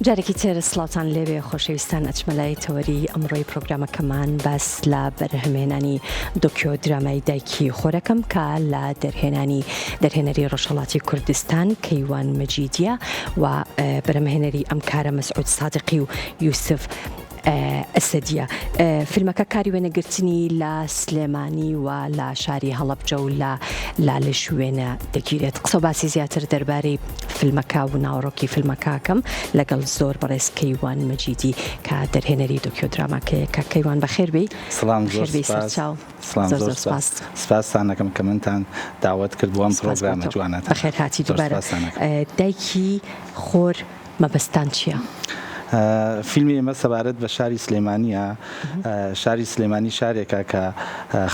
جارێکی تر سڵاوتان لێبێ خۆشەویستان ئەچمە لای تەوەری ئەمڕۆی پرۆگرامەکەمان باس لە بەرهەمێنانی دۆکیۆ درامای دایکی خۆرەکەم کە لە دەرهێنانی دەرهێنەری ڕۆژهەڵاتی کوردستان کەیوان مەجیدیە و بەرەمهێنەری ئەم کارە مەسعود سادقی و یوسف ئەسەدیە. فیلمەکە کاری وێنەگرتنی لە سلێمانی و لە شاری هەڵەبجە و لە لالش وێنە دەگیرێت. قسە و باسی زیاتر دەربارەی فیلمەکە و ناوەڕۆکی فیلمەکە ئەکەم لەگەڵ زۆر بەڕێز کەیوان مەجیدی کە دەرهێنەری دۆکیۆدراماکەیە. کاک کەیوان بەخێر بێی. سڵام زۆر بەخێر بێی سپاس. سەرچاو. سڵام زۆر زۆر زۆر سپاس. سپاس. سپاستان ئەکەم کە منتان داوەت کرد بۆ ئەم سپاس بۆ پرۆگرامە تۆ. جوانەتان. بەخێر هاتی زۆر دووبارە. سپاستان ئەکەم. دایکی خۆر مەبەستتان چییە؟ فیلمی ئێمە سەبارەت بە شاری سلێمانییە. شاری سلێمانی شارێکە کە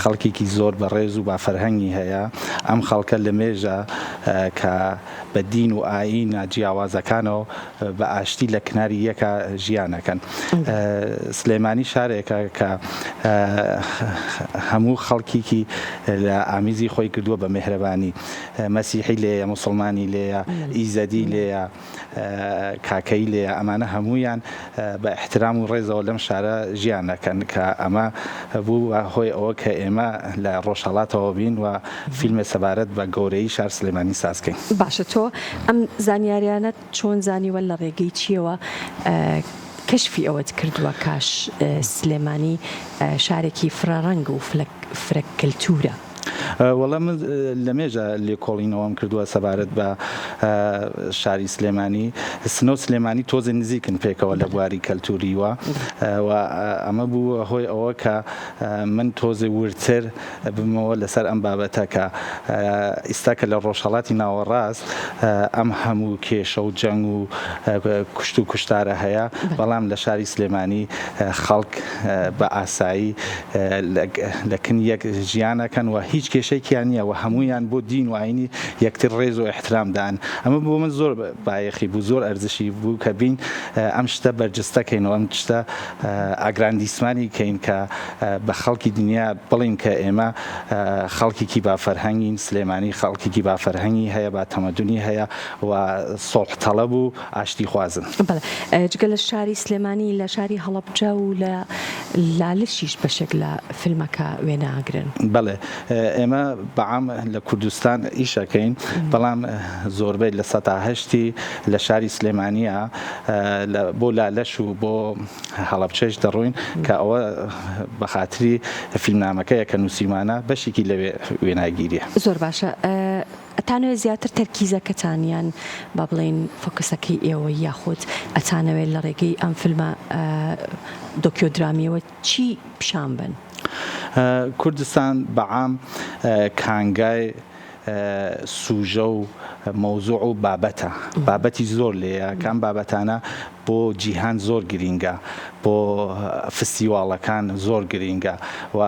خەڵکێکی زۆر بەڕێز و بافەرهەنگی هەیە. ئەم خەڵکە لە مێژە کە بە دین و ئایینە جیاوازەکانەوە بە ئاشتی لە کناری یەکا ژیان ئەکەن. سلێمانی شارێکە کە هەموو خەڵکیکی لە ئامیزی خۆی کردووە بە مێهرەبانی. مەسیحی لێیە، موسڵمانی لێیە، ئیزەدی لێیە. کاکەیی لێیە ئەمانە هەموویان بە ئیحترام و ڕێزەوە لەم شارە ژیان ئەکەن کە ئەمە بوو بە هۆی ئەوە کە ئێمە لە ڕۆژهەڵاتەوە بین و فیلمێ سەبارەت بە گەورەیی شار سلێمانی ساز کەین. باشە تۆ ئەم زانیاریانەت چۆن زانیوە لە ڕێگەی چیەوە کەشفی ئەوەت کردووە کە سلێمانی شارێکی فرەڕەنگ و فرە کەلتورە؟ وەڵا من لەمێژە لێکۆڵینەوەم کردووە سەبارەت بە شاری سلێمانی، سنە و سلێمانی تۆزێ نزیکن پێکەوە لە بواری کەلتووریوە و ئەمە بووە هۆی ئەوە کە من تۆزێ وردتر ببمەوە لەسەر ئەم بابەتە کە ئیستا کە لە ڕۆژهەڵاتی ناوەڕاست ئەم هەموو کێشە و جەنگ و کوشت و کوشتارە هەیە بەڵام لە شاری سلێمانی خەڵک بە ئاسایی لە کن یەک ژیان ئەکەن و هیچ کێشەیەکیان نییە و هەموویان بۆ دین و ئاینی یەکتر ڕێز و ئیحترام دان ئەمە بۆ من زۆر بایەخی بوو زۆر ئەرزشی بوو کە بین ئەم شتە بەرجستە کەین و ئەم شتە ئاگراندیسمانی کەین کە بە خەڵکی دنیا بڵین کە ئێمە خەڵکێکی با فەرهەنگین سلێمانی خەڵکێکی با فەرهەنگی هەیە با تەمەدونی هەیە و سوڵح تەڵەب و ئاشتیخوازن. بەڵێ جگە لە شاری سلێمانی لە شاری هەڵەبجە و لە لالشیش بەشێک لە فیلمەکە وێنە ئەگرن. بەڵێ ئێمە بە عام لە کوردستان ئیش ئەکەین بەڵام زۆربەی لە سەتا هەشتی لە شاری سلێمانیە بۆ لالش و بۆ هەڵەبچەش دەڕۆین کە ئەوە بە خاتری فیلمنامەکەیە کە نووسیومانە بەشێکی لەوێ وێناگیریە. زۆر باشە ئەتانەوێت زیاتر تەرکیزەکەتان یان با بڵێین فۆکەسەکەی ئێوە یاخود ئەتانەوێت لە ڕێگەی ئەم فیلمە دۆکیۆدرامیەوە چی پیشان بەن؟ کوردستان بە عام کانگای سوژە و مەوزوع و بابەتە، بابەتی زۆر لێیە کە ئەم بابەتانە بۆ جیهان زۆر گرینگە، بۆ فستیواڵەکان زۆر گرینگە و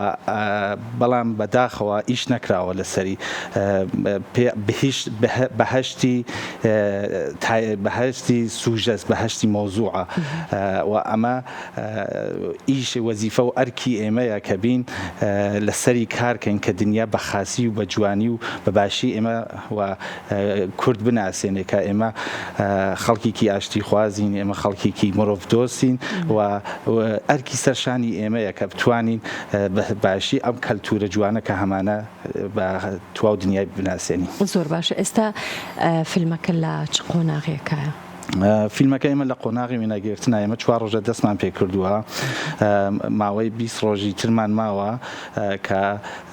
بەڵام بەداخەوە ئیش نەکراوە لەسەری بەهەشتی بەهەشتی سوژەس بەهەشتی مەوزوعە و ئەمە ئیش وەزیفە و ئەرکی ئێمەیە کە بین لەسەری کارکەین کە دنیا بە خاسی و بە جوانی و بە باشی ئێمە و کورد بناسێنێ کە ئێمە خەڵکیکی ئاشتیخوازین، ئێمە خەڵکیکی مرۆڤدۆستین و ئەرکی سەر شانی ئێمەیە کە بتوانین بە باشی ئەم کەلتوورە جوانە کە هەمانە بە تواو دنیای بناسێنین. زۆر باشە ئێستا فیلمەکە لە چ قۆناغێکایە؟ فیلمەکە ئێمە لە قۆناغی وێنەگرتنە، ئێمە چوار ڕۆژە دەستمان پێکردووە، ماوەی 20 ڕۆژی ترمان ماوە کە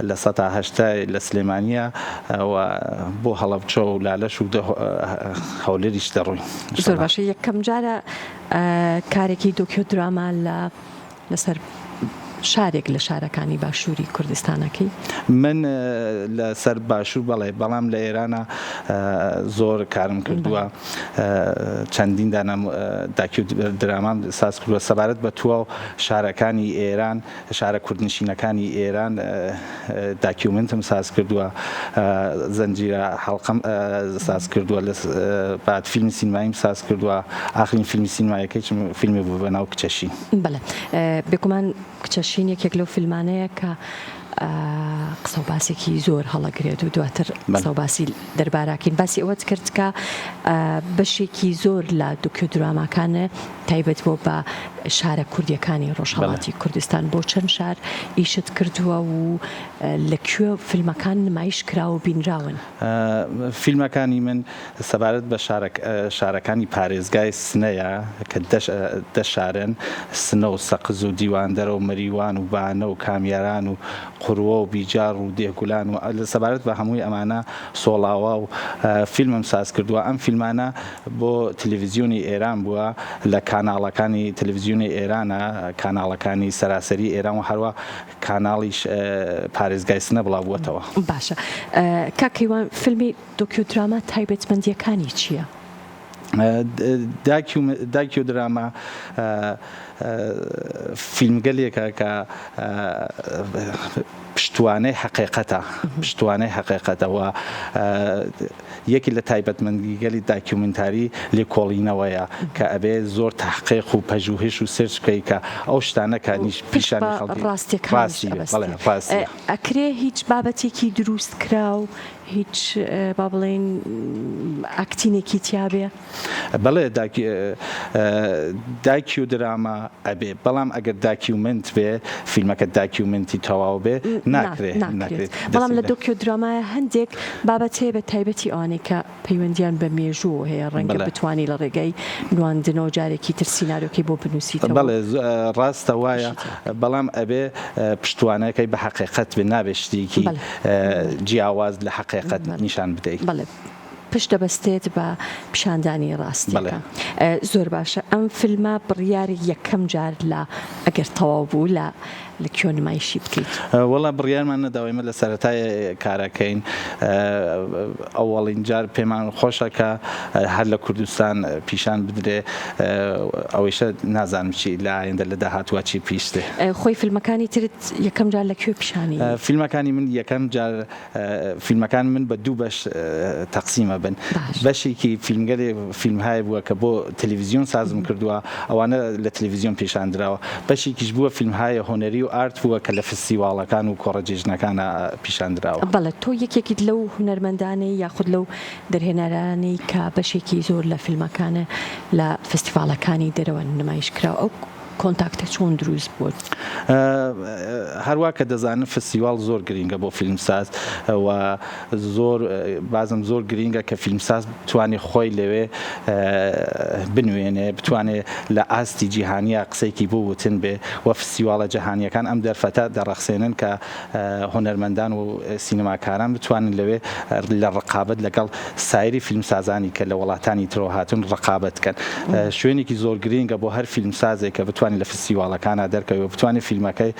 80% لە سلێمانییە و بۆ هەڵەبجە و لالەش و هەولێریش دەڕۆین. زۆر باشە یەکەم جارە کارێکی دۆکیۆ دراما لە لەسەر شارێک لە شارەکانی باشووری کوردستانەکەی؟ من لەسەر باشوور بەڵێ، بەڵام لە ئێرانە زۆر کارم کردووە، چەندین دانە داکیو درامام ساز کردووە سەبارەت بە تواو شارەکانی ئێران، شارە کوردنشینەکانی ئێران داکیومنتم ساز کردووە، زنجیرە حەڵقەم ساز کردووە، بعد فیلمی سینماییم ساز کردووە، ئاخرین فیلمی سینمایەکەیشم فیلمێ بوو بە ناو کچەشین. بەڵێ بێگومان کچە شین یەکێک لەو فیلمانەیە کە. قسە و باسێکی زۆر هەڵەگرێت و دواتر قسە و باسی دەرباراکەین. باسی ئەوەت کرد کە بەشێکی زۆر لە دۆکیۆدراماکان تایبەت بووە بە شارە کوردیەکانی ڕۆژهەڵاتی کوردستان. بۆ چەند شار ئیشت کردووە و لە کوێ فیلمەکان نمایش کراوە و بینراون؟ فیلمەکانی من سەبارەت بە شارەکانی پارێزگای سنەیە کە دە شارن، سنە و سەقز و دیواندەرە و مەریوان و بانە و کامیاران و قوروە و بیجاڕ و دێهگولان و سەبارەت بە هەمووی ئەمانە سۆڵاوا و فیلمم ساز کردووە. ئەم فیلمانە بۆ تلویزیۆنی ئێران بووە لە کاناڵەکانی تلویزیۆنی ئێرانە، کاناڵەکانی سەراسەری ئێران و هەروا کاناڵیش پارێزگای سنە بڵاو بووەتەوە. باشە کاک کەیوان فیلمی دۆکیۆدراما تایبەتمەندییەکانی چییە؟ داکیۆدراما فیلمگەلێکە کە پشتوانەی حەقیقەتە، پشتوانەی حەقیقەتە و یەکی لە تایبەتمەندیگەلی داکیومنتاری لێکۆڵینەوەیە کە ئەبێ زۆر تەحقیق و پەژوهش و search بکەی کە ئەو شتانە کە پشت پیشانی بە خەڵکی ڕاستیەکانیش ڕاستی بێ ئەبەستێ. بەڵێ ڕاستیە. ئەکرێ هیچ بابەتێکی دروستکراو هیچ با بڵێین acting ێکی تیابێ؟ بەڵێ داکیودراما ئەبێ بەڵام ئەگەر document بێ فیلمەکە document ی تەواو بێ ناکرێ ناکرێت بەڵام لە دۆکیۆدرامایە هەندێک بابەت هەیە بە تایبەتی ئەوانەی کە پەیوەندیان بە مێژوو هەیە ڕەنگە بتانی لە ڕێگای نواندنەوە جارێکی تر سیناریۆکەی بۆ بنووسیتەوە. بەڵێ ڕاستە وایە بەڵام ئەبێ پشتوانەکەی بە حەقیقەت بێ نابێ شتێکی جیاواز لە حەقیقەت نیشان بدەیت. بەڵێ پشت دەبەستێت بە پیشاندانی ڕاستیەکە. زۆر باشە ئەم فیلمە بڕیار یەکەم جار لە ئەگەر تەواو بوو لە لە کوێ نمایشی بکەیت؟ وەڵا بڕیارمان نەداوە ئێمە لە سەرەتای کارەکەین ئەوەڵین جار پێمان خۆشە کە هەر لە کوردستان پیشان بدرێ ئەوەیشە نازانم چی لە ئایندە لە داهاتووە چی پیش دێ. خۆی فیلمەکانی ترت یەکەم جار لە کوێ پیشانی؟ فیلمەکانی من یەکەم جار فیلمەکان من بە دوو بەش تەقسیم ئەبن بەشێکی فیلمگەلێ فیلمهای بووە کە بۆ تەلەڤیزیۆن سازم کردووە ئەوانە لە تەلەڤیزیۆن پیشان دراوە بەشێکیش بووە فیلمهای هونەری و ئارت بووە کە لە فستیواڵەکان و کۆڕە جێژنەکانا پیشان دراوە. بەڵێ تۆ یەکێکیت لەو هونەرمەندانەی یاخود لەو دەرهێنەرانەی کە بەشێکی زۆر لە فیلمەکانت لە فستیڤاڵەکانی دەرەوە نمایش کراوە ئەو contact ە چۆن دروست بووە؟ هەروا کە دەزانن فستیواڵ زۆر گرینگە بۆ فیلمساز و زۆر بازم زۆر گرینگە کە فیلمساز بتوانێ خۆی لەوێ بنوێنێ بتوانێ لە ئاستی جیهانیا قسەیەکی بۆ وتن بێ و فستیواڵە جەهانیەکان ئەم دەرفەتە دەڕەخسێنن کە هونەرمەندان و سینەماکاران بتوانن لەوێ لە ڕقابەت لەگەڵ سایری فیلمسازانی کە لە وڵاتانی ترەوە هاتوون ڕقابەت کەن. شوێنێکی زۆر گرینگە بۆ هەر فیلمسازێک کە بتوانێت لە فستیواڵەکانا دەرکەوێ و بتوانێت فیلمەکەی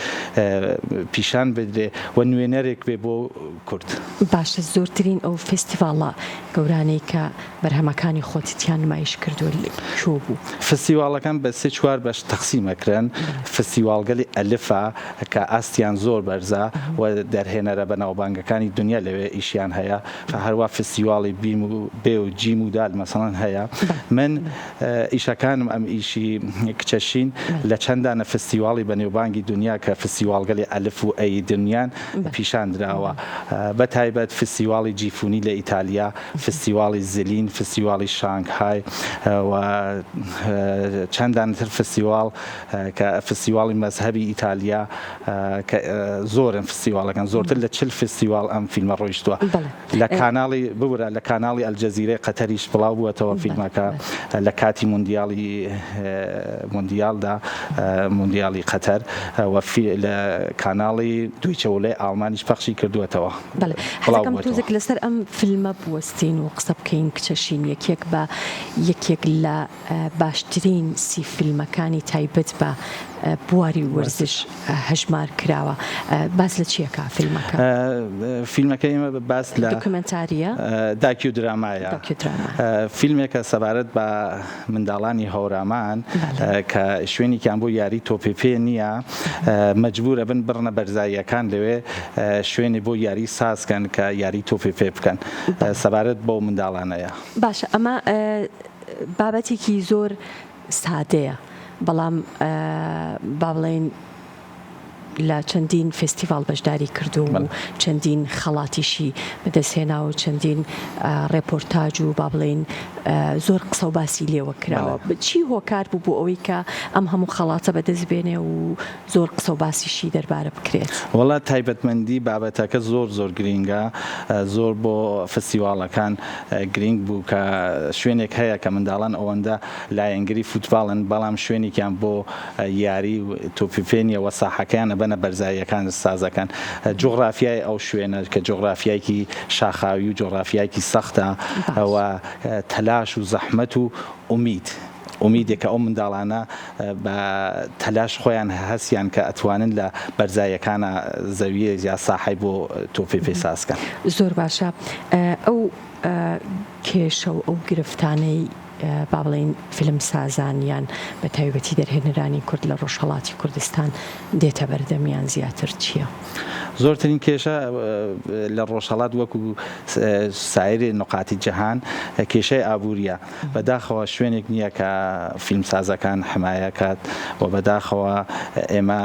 پیشان بدرێ و نوێنەرێک بێ بۆ کورد. باشە زۆرترین ئەو فستیڤاڵە گەورانەی کە بەرهەمەکانی خۆتی تیا نمایش کردووە لە کوێ بوو؟ فستیواڵەکان بە سێ چوار بەش تەقسیم ئەکرێن، فستیواڵگەلی ئەلفە کە ئاستیان زۆر بەرزە و دەرهێنەرە بەناوبانگەکانی دونیا لەوێ ئیشیان هەیە، هەروا فستیواڵی بیم و بێ و جیم و دال مەسەڵەن هەیە. من ئیشەکانم ئەم ئیشی کچە شین لە چەند دانە فستیواڵی بەنێوبانگی دونیا کە فستیواڵگەلی ئەلف و ئەی دونیان پیشان دراوە بە تایبەت فستیواڵی جیفونی لە ئیتالیا، فستیواڵی زلین، فستیواڵی شانگهای و چەند دانە تر فستیواڵ کە فستیواڵی مەزهەبی ئیتالیا کە زۆرن فستیواڵەکان زۆرتر لە 40 فستیواڵ ئەم فیلمە ڕۆیشتووە لە کاناڵی ببورە لە کاناڵی ئەلجەزیرەی قەتەریش بڵاو بووەتەوە فیلمەکە لە کاتی موندیاڵی موندیالدا موندیالی قەتەر و لە کاناڵی دویچە ولەی ئاڵمانیش پەخشی کردووەتەوە. بەڵێ حەزەکەم تۆزێک لەسەر ئەم فیلمە بوەستین و قسە بکەین کچە شین یەکێک بە یەکێک لە باشترین سی فیلمەکانی تایبەت بە بواری وەرزش هەژمار کراوە باس لە چیەکە فیلمەکە؟ فیلمەکە ئێمە باس لە دۆکیومێنتاریە داکیودرامایە فیلمێکە سەبارەت بە منداڵانی هەورامان کە شوێنێکیان بۆ یاری تۆپی پێ نییە مەجبورە بن بڕنە بەرزاییەکان لەوێ شوێنی بۆ یاری سازکەن کە یاری تۆپی پێ بکەن سەبارەت بەو منداڵانەیە. باشە ئەمە بابەتێکی زۆر سادەیە بەڵام با بڵێین. لە چەندین فێستیڤاڵ بەشداری کردووە و چەندین خەڵاتیشی بەدەستهێناوە و چەندین ڕێپۆرتاج و با بڵێین زۆر قسە و باسی لێوە کراوە. چی هۆکار بوو بۆ ئەوەی کە ئەم هەموو خەڵاتە بەدەست بێنێ و زۆر قسە و باسیشی دەربارە بکرێت؟ وەڵا تایبەتمەندی بابەتەکە زۆر زۆر گرینگە، زۆر بۆ فستیواڵەکان گرینگ بوو کە شوێنێک هەیە کە منداڵان ئەوەندە لایەنگری فوتباڵن بەڵام شوێنێکیان بۆ یاری و تۆپی پێ نیە وە ساحەکەیان ئەبەنە بەرزاییەکان سازەکەن جوغرافیای ئەو شوێنە کە جوغرافیایکی شاخاوی و جوغرافیایکی سەختە و تەلاش و زەحمەت و ئومید ئومیدێک کە ئەو منداڵانە بە تەلاش خۆیان هەستیان کە ئەتوانن لە بەرزاییەکانا زەویە یا ساحەی بۆ تۆپی پێ سازکەن. زۆر باشە ئەو کێشە و ئەو گرفتانەی با بڵێین فیلمسازان یان بە تایبەتی دەرهێنەرانی کورد لە ڕۆژهەڵاتی کوردستان دێتە بەردەمیان زیاتر چییە؟ زۆرترین کێشە لە ڕۆژهەڵات وەکو سایری نقاتی جەهان کێشەی ئابووریە. بەداخەوە شوێنێک نییە کە فیلمسازەکان حمایە کات و بەداخەوە ئێمە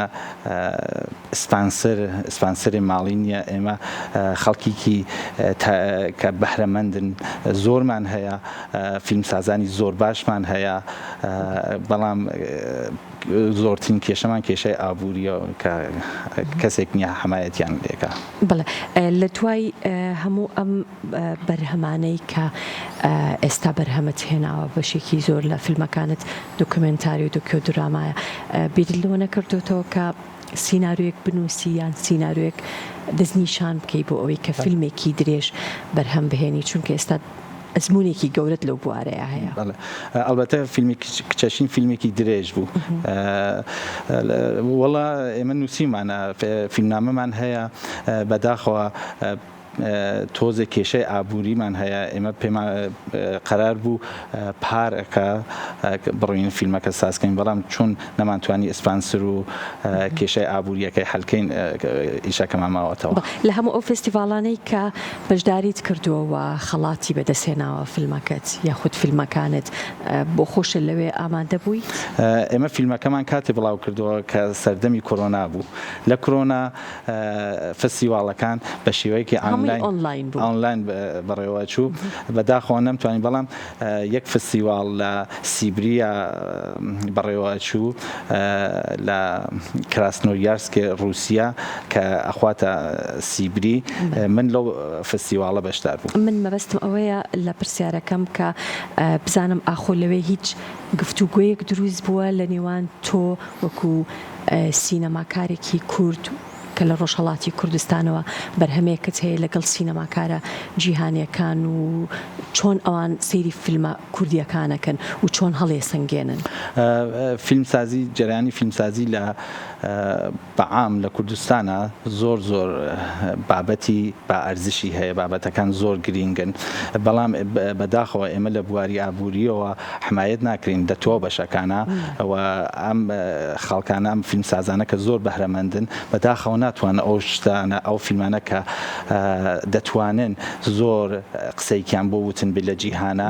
سپانسر سپانسری ماڵی نییە ئێمە خەڵکیکی کە بەهرەمەندن زۆرمان هەیە فیلمسازانی زۆر باشمان هەیە بەڵام زۆرترین کێشەمان کێشەی ئابووریە کە کەسێک نییە حمایەتیان لێکا. بەڵێ لە دوای هەموو ئەم بەرهەمانەی کە ئێستا بەرهەمت هێناوە بەشێکی زۆر لە فیلمەکانت دۆکۆمێنتاری و دۆکیۆدرامایە بیرت لەوە نەکردۆتەوە کە سیناریۆیەک بنووسی یان سیناریۆیەک دەستنیشان بکەی بۆ ئەوەی کە فیلمێکی درێژ بەرهەم بهێنی چونکە ئێستا ئەزموونێکی گەورەت لەو بوارەیا هەیە. بەڵێ ئەڵبەتە فیلمی کچەشین فیلمێکی درێژ بوو وەڵا ئێمە نووسیمانە فیلمنامەمان هەیە بەداخەوە تۆزێک کێشەی ئابووریمان هەیە ئێمە پێمان قەرار بوو پارەکە بڕۆین فیلمەکە سازکەین بەڵام چون نەمانتوانی ئسپانسر و کێشەی ئابووریەکەی حەلکەین ئیشەکەمان ماوەتەوە. لە هەموو ئەو فێستیڤاڵانەی کە بەشداریت کردووە و خەڵاتی بەدەستهێناوە فیلمەکەت یاخود فیلمەکانت بۆ خۆشت لەوێ ئامادە بوویت؟ ئێمە فیلمەکەمان کاتێ بڵاو کردەوە کە سەردەمی کۆرۆنا بوو لە کۆرۆنا فستیواڵەکان بە شێوەیەکی ئانلاین ئۆنلاین بەڕێوە چوو بەداخەوە نەمتوانی بەڵام یەک فستیواڵ لە سیبریا بەڕێوە چوو لە کراسنۆیارسکی ڕووسیا کە ئەخواتە سیبری من لەو فستیواڵە بەشدار بووم. من مەبەستم ئەوەیە لە پرسیارەکەم کە بزانم ئاخۆ لەوێ هیچ گفتوگۆیەک دروست بووە لە نێوان تۆ وەکو سینەماکارێکی کورد کە لە ڕۆژهەڵاتی کوردستانەوە بەرهەمێکت هەیە لەگەڵ سینەماکارە جیهانیەکان و چۆن ئەوان سەیری فیلمە کوردیەکان ئەکەن و چۆن هەڵیەسەنگێنن؟ فیلمسازی، جەریانی فیلمسازی لە بە عام لە کوردستانا زۆر زۆر بابەتی با ئەرزشی هەیە، بابەتەکان زۆر گرینگن، بەڵام بەداخەوە ئێمە لە بواری ئابوورییەوە حمایەت ناکرین لە تەواو بەشەکانا و ئەم خەڵکانە ئەم فیلمسازانە کە زۆر بەهرەمەندن بەداخەوە ناتوانن ئەو شتانە ئەو فیلمانە کە دەتوانن زۆر قسەیکیان بۆ وتن بێت لە جیهانا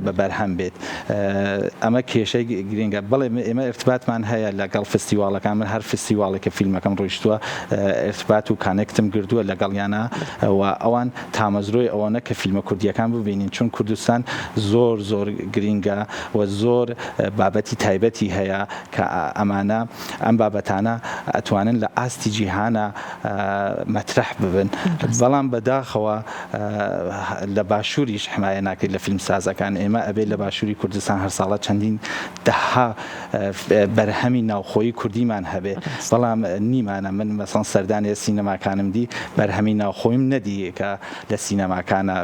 بە بەرهەم بێت ئەمە کێشەی گرینگە بەڵێ ئێمە ئرتباتمان هەیە لەگەڵ فستیواڵەکان من هەر فستیواڵێک کە فیلمەکەم ڕۆیشتووە ئرتبات و connect م گردووە لەگەڵیانا و ئەوان تامەزرۆی ئەوەنە کە فیلمە کوردییەکان ببینین چون کوردستان زۆر زۆر گرینگە و زۆر بابەتی تایبەتی هەیە کە ئەمانە ئەم بابەتانە ئەتوانن لە ئاستی جیهانا مەترەح ببن بەڵام بەداخەوە لە باشووریش حمایە ناکرێت لە فیلمسازەکان ئێمە ئەبێت لە باشووری کوردستان هەر ساڵە چەندین دەها بەرهەمی ناوخۆیی کوردیمان هەبێ بەڵام نیمانە من مەسەڵەن سەردانێ سینەماکانم دی بەرهەمی ناوخۆیم نەدی کە لە سینەماکانا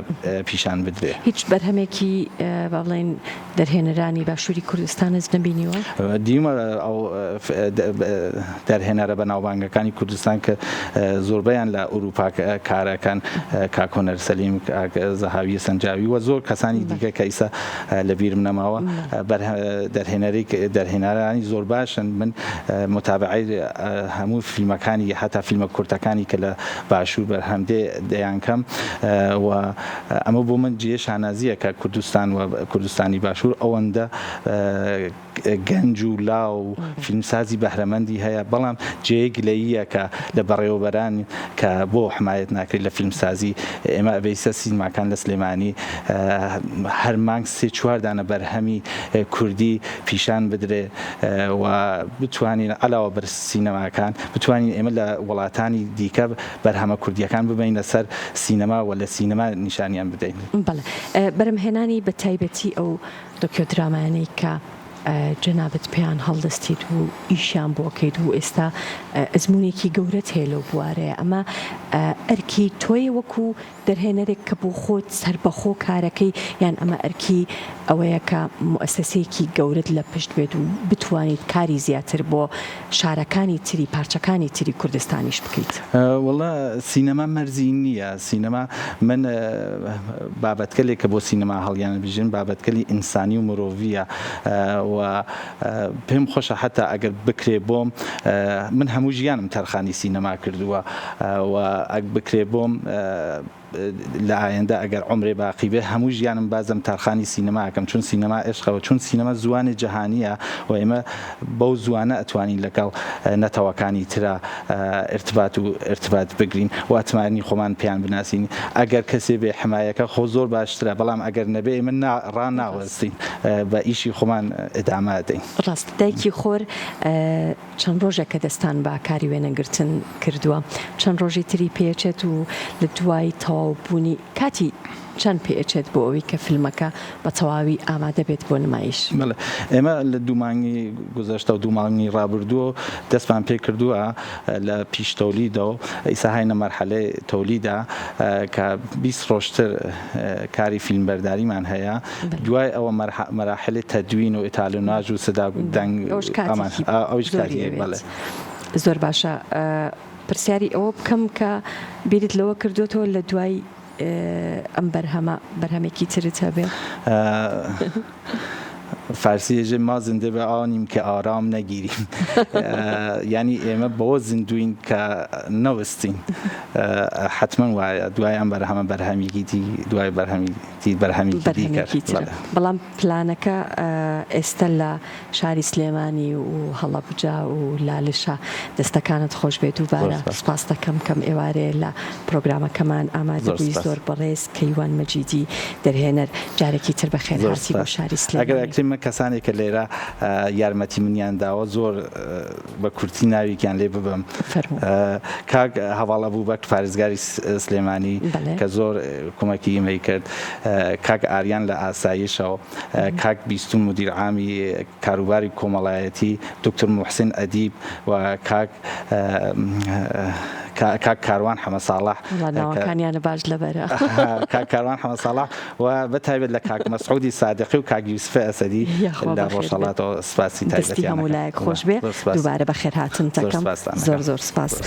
پیشان بدرێ. هیچ بەرهەمێکی با بڵێین دەرهێنەرانی باشووری کوردستانت نەبینیوە؟ دیومە ئەو دەرهێنەرە بەناوبانگەکانی کوردستان. کوردستان کە زۆربەیان لە ئورووپا کارەکەن، کاک هونەر سەلیم، کاک زەهاوی سەنجاوی و زۆر کەسانی دیکە کە ئیستا لە بیرم نەماوە دەرهێنەری دەرهێنەرانی زۆر باشن من متابعەی هەموو فیلمەکانی هەتا فیلمە کورتەکانی کە لە باشوور بەرهەم دێ دەیانکەم و ئەمە بۆ من جێ شانازییە کە کوردستان و کوردستانی باشوور ئەوەندە گەنج و لاو و فیلمسازی بەهرەمەندی هەیە، بەڵام جێی گلەییە کە لە بەڕێوەبەران کە بۆ حمایەت ناکرێت لە فیلمسازی، ئێمە ئەبێیسە سینماکان لە سلێمانی هەر مانگ سێ چوار دانە بەرهەمی کوردی پیشان بدرێ و بتوانین عەلاوە بەر سینەماکان بتوانین ئێمە لە وڵاتانی دیکە بەرهەمە کوردییەکان ببەینە سەر سینەما و لە سینەما نیشانیان بدەین. بەڵێ بەرهەمهێنانی بە تایبەتی ئەو دۆکیۆدرامایانەی کە جەنابت پێیان هەڵدەستیت و ئیشیان بۆ ئەکەیت و ئێستا ئەزموونێکی گەورەت هەیە لەو بوارەیە ئەمە ئەرکی تۆیە وەکو دەرهێنەرێک کە بۆ خۆت سەربەخۆ کارەکەی یان ئەمە ئەرکی ئەوەیە کە موئەسەسەیەکی گەورەت لە پشت بێت و بتوانیت کاری زیاتر بۆ شارەکانی تری پارچەکانی تری کوردستانیش بکەیت؟ وەڵا سینەما مەرجی نییە سینەما من بابەتگەلێک کە بۆ سینەما هەڵیانبژێرم بابەتگەلی ئینسانی و مرۆڤییە و پێم خۆشە حەتا ئەگەر بکرێ بۆم من هەموو ژیانم تەرخانی سینەما کردووە و ئەگ بکرێ بۆم لە ئایندە ئەگەر عومرێ باقی بێ هەموو ژیانم بازم تەرخانی سینەما ئەکەم چون سینەما ئێشقە و چون سینەما زوانێ جەهانیە و ئێمە بەو زوانە ئەتوانین لەگەڵ نەتەوەکانی ترا ئرتبات و ئرتبات بگرین و ئەتمانی خۆمان پێیان بناسین ئەگەر کەسێ بێ حمایەکە خۆ زۆر باشترە بەڵام ئەگەر نەبێ ئێمە نا ڕاناوەستین بە ئیشی خۆمان ئدامە ئەدەین. ڕاستە دایکی خۆر چەند ڕۆژێکە دەستان بە کاری وێنەگرتن کردووە، چەند ڕۆژی تری پێچێت و لە دوای تەواو بوونی کاتی چەند پێچێت بۆ ئەوەی کە فیلمەکە بە تەواوی ئامادە بێت بۆ نمایش؟ بەڵێ ئێمە لە دوو مانگی گوزەشتە و دوو مانگی ڕابردوو دەستمان پێ کردووە لە پیش تەولیدەوە ئیسا هاینە مەرحەلەی تەولیدا کە 20 ڕۆژتر کاری فیلمبەرداریمان هەیە دوای ئەوە مەراحلی تەدوین و ئیتالۆناژ و سدا دەنگ ئەویش کاتی بەڵێ. زۆر باشە پرسیاری ئەوە بکەم کە بیرت لەوە کردوێتەوە لە دوای ئەم بەرهەمە بەرهەمێکی ترت هەبێ؟ فارسی ئێژێ ما زندە بە آنیم که آرام نگیریم یانی ئێمە بەوە زیندووین کە نەوەستین حتمما وایە دوای ئەم بەرهەمە بەرهەمیکی دی دوای بەرهەمی دی بەرهەمیکی دیکە بەڵام پلانەکە ئێستە لە شاری سلێمانی و هەڵەبجە و لالشە. دەستەکانت خۆش بێ دووبارە سوپاست دەکەم کەم ئێوارەیە لە پرۆگرامەکەمان ئامادە بووی زۆر بەڕێز کەیوان مەجیدی دەرهێنەر جارێکی تر بەخێر هاتی بۆ شاری سلێمانی. ئەگەر ئەکرێ من کەسانێک کە لێرە یارمەتی منیان داوە زۆر بە کورتی ناوێکیان لێ ببەم. فەرموو. کاک هەڤاڵ ئەبوبەکر پارێزگاری سلێمانی کە زۆر کومەکی ئیمەی کرد، کاک ئاریان لە ئاسایشەوە، کاک بیستون مدیر عامی کاروباری کۆمەڵایەتی، دکتۆر موحسین ئەدیب و کاک کاک کاروان حەمە ساڵح. وەڵا ناوەکانیانە باش لەبەرە. کاک کاروان حەمە ساڵح و بە تایبەت لە کاک مەسعودی سادقی و کاک یوسف ئەسەدی یاخوا لە بەخێر بێت. ڕۆژهەڵاتەوە سپاسی دەستی تایبەتیان هەموو ئەکەم. لایەک خۆش بێ. زۆر سپاس. دووبارە بەخێرهاتنت زۆر ئەکەم. سپاستان زۆر ئەکەم. زۆر سپاس. زۆر.